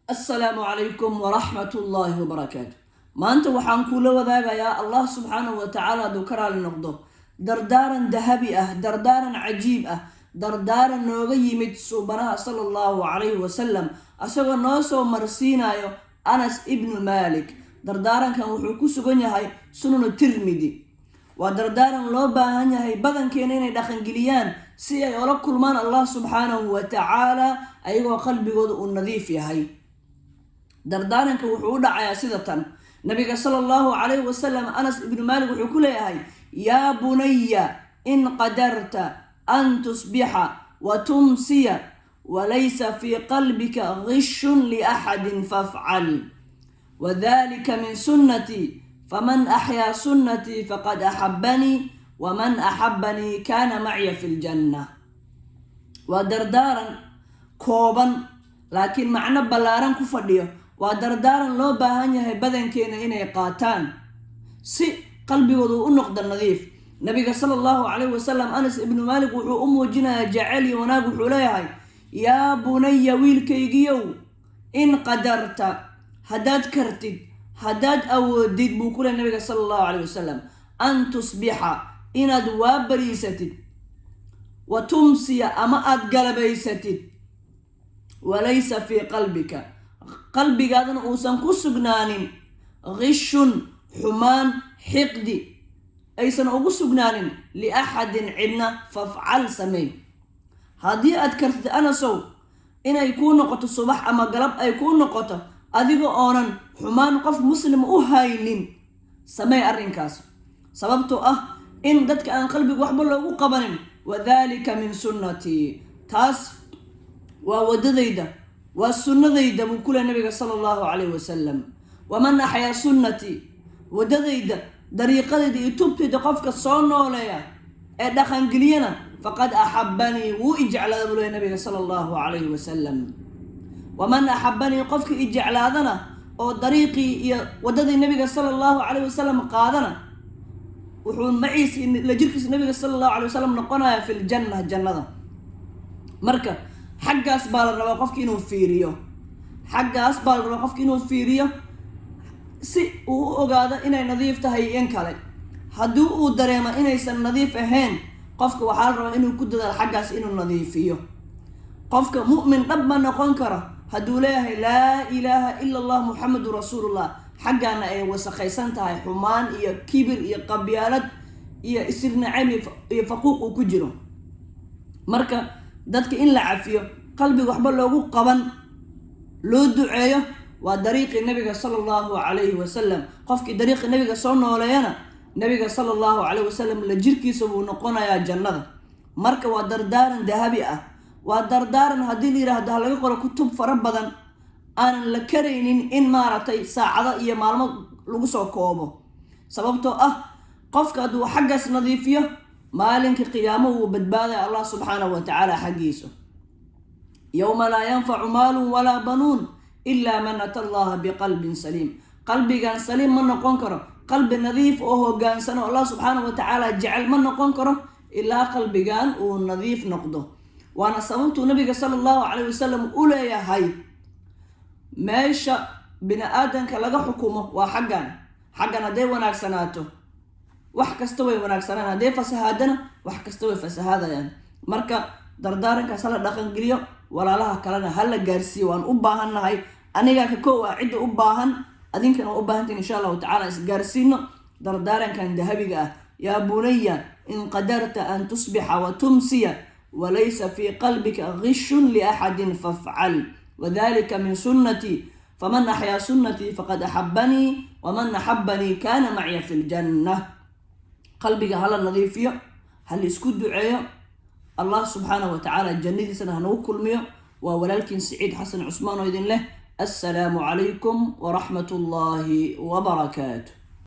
Assalaamu calaykum waraxmatullaahi wabarakaatu. Maanta waxaan kuula wadaagayaa, Allah subxaanahu wa tacaala hadduu ka raali noqdo, dardaaran dahabi ah, dardaaran cajiib ah, dardaaran nooga yimid suubanaha sala Allahu calayhi wasalam, asagoo noo soo marsiinayo Anas ibnu Malik. Dardaarankan wuxuu ku sugan yahay Sunanu Tirmidi. Waa dardaaran loo baahan yahay badankeena inay dhaqangeliyaan si ay ula kulmaan Allah subxaanahu wa tacaala ayagoo qalbigooda uu nadiif yahay. Dardaaranka wuxuu u dhacayaa sida tan: Nabiga sala Allahu calayhi wasalam Anas ibnu Maalik wuxuu ku leeyahay: "Yaa bunaya, in qadarta an tusbixa wa tumsiya walaysa fii qalbika ghishun liaxadin fafcal, wadalika min sunnatii, faman axyaa sunnatii faqad axabanii, waman axabanii kaana macya fi ljanna." Waa dardaaran kooban laakiin macno ballaaran ku fadhiyo. Waa dardaaran loo baahan yahay badankeena inay qaataan si qalbigoodu u noqdo nadiif. Nabiga sala Allahu calayhi wasalam Anas ibnu Maalik wuxuu u muujinayaa jaceyl iyo wanaag. Wuxuu leeyahay: "Yaa bunaya, wiilkaygiyow, in qadarta, haddaad kartid, haddaad awoodid," buu ku lehay nabiga sala Allahu calayh wasalam, "an tusbixa, inaad waabariisatid, wa tumsiya, ama aada galabaysatid, walaysa fii qalbika, qalbigaadana uusan ku sugnaanin, ghishun, xumaan, xiqdi aysan ugu sugnaanin, liaxadin, cidna, fafcal, sameey." Haddii aad kartid, Anasow, inay kuu noqoto subax ama galab ay kuu noqoto adiga oonan xumaan qof muslim u haynin, samey arrinkaas. Sababtoo ah in dadka aan qalbiga waxba loogu qabanin, wadalika min sunnatii, taas waa waddadayda, waa sunnadayda, buu ku leh nabiga sala Allahu calayhi wasalam. "Waman axyaa sunnatii," waddadayda, dariiqadayda iyo tubtayda qofka soo nooleeya ee dhaqangeliyana, "faqad axabanii," wuu i jeclaada, buu lehy nabiga sala Allahu calayhi wasalam. "Waman axabanii," qofka i jeclaadana oo dariiqii iyo waddadii nabiga sala Allahu calayhi wasalam qaadana, wuxuu maciisa, la jirkiisa nabiga sala Allahu alay wasalam noqonaya fi ljanna, jannada. Marka xaggaas baa la rabaa qofki inuu fiiriyo, xaggaas baa la rabaa qofki inuu fiiriyo si uu u ogaado inay nadiif tahay in kale. Haddii uu dareemo inaysan nadiif ahayn, qofka waxaa la rabaa inuu ku dadaalo xaggaas inuu nadiifiyo. Qofka mu'min dhab ma noqon karo hadduu leeyahay "Laa ilaaha ila Allah, Muxamedun rasuulullah," xaggaana ay wasakhaysan tahay, xumaan iyo kibir iyo qabyaalad iyo isirnacayb iyo faquuq uu ku jiro. Marka dadka in la cafiyo, qalbiga waxba loogu qaban, loo duceeyo, waa dariiqii nabiga sala Allahu calayhi wasalam. Qofkii dariiqii nabiga soo nooleeyana, nabiga sala Allahu calayhi wasalam la jirkiisa buu noqonayaa jannada. Marka waa dardaaran dahabi ah, waa dardaaran haddii la yidhaahdo ha laga qoro kutub fara badan aanan la karaynin in maaragtay saacado iyo maalmo lagu soo koobo. Sababtoo ah qofka hadduu xaggaas nadiifiyo, maalinka qiyaamo wuu badbaadaya Allah subxaanahu wa tacaala xaggiisa, yowma laa yanfacu maalun walaa banuun ilaa man ata Allaha biqalbin saliim. Qalbigan saliim ma noqon karo, qalbi nadiif oo hogaansan oo Allah subxaanahu wa tacaala jecel ma noqon karo ilaa qalbigan uu nadiif noqdo. Waana sababtuu nabiga sala Allahu calayh wasalam u leeyahay meesha bini aadamka laga xukumo waa xaggan. Xaggan hadday wanaagsanaato, wax kasta way wanaagsanaan; hadday fasahaadana, wax kasta way fasahaadayaan. Marka dardaarankaas hala dhaqangeliyo, walaalaha kalena hala gaarsiiyo. Waan u baahannahay, anigaa ka kow ah cidda u baahan, adinkana waa u baahantiin. Insha Allahu tacala isgaarsiino dardaarankan dahabiga ah: "Yaa bunaya, in qadarta an tusbixa wa tumsiya walaysa fii qalbika ghishun liaxadin fafcal, wadalika min sunnatii, faman axyaa sunnatii faqad axabanii, waman axabanii kaana macya fi ljanna." Qalbiga hala nadiifiyo, hala isku duceeyo. Allah subxaanahu wa tacaala jannadiisana hanagu kulmiyo. Waa walaalkiin Siciid Xasan Cusmaan oo idin leh: assalaamu calaykum waraxmat ullaahi wabarakaatu.